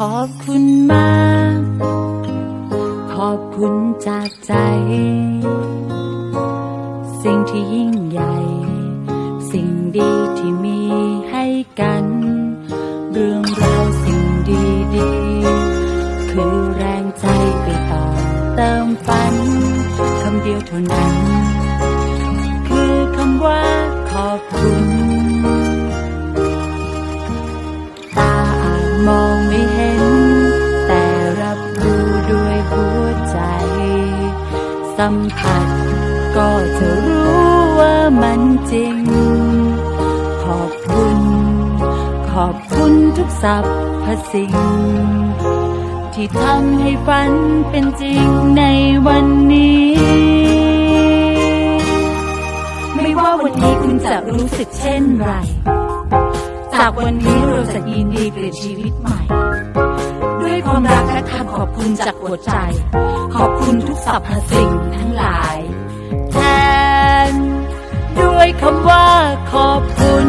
ขอบคุณมาก ขอบคุณจากใจ สิ่งที่ยิ่งใหญ่ สิ่งดีที่มีให้กัน เรื่องราวสิ่งดีๆ คือแรงใจไปต่อเติมฝัน คำเดียวเท่านั้น คือคำว่าขอบคุณ ตาอาจมองไม่เห็น แต่รับรู้ด้วยหัวใจ สัมผัสก็จะรู้ว่ามันจริง ขอบคุณ ขอบคุณทุกสรรพสิ่ง ที่ทำให้ฝันเป็นจริงในวันนี้ ไม่ว่าวันนี้คุณจะรู้สึกเช่นไร จากวันนี้เราจะยินดีเปลี่ยนชีวิตใหม่ ด้วยความรักและคำขอบคุณจากหัวใจ ขอบคุณทุกสรรพสิ่งทั้งหลาย แทนด้วยคำว่าขอบคุณ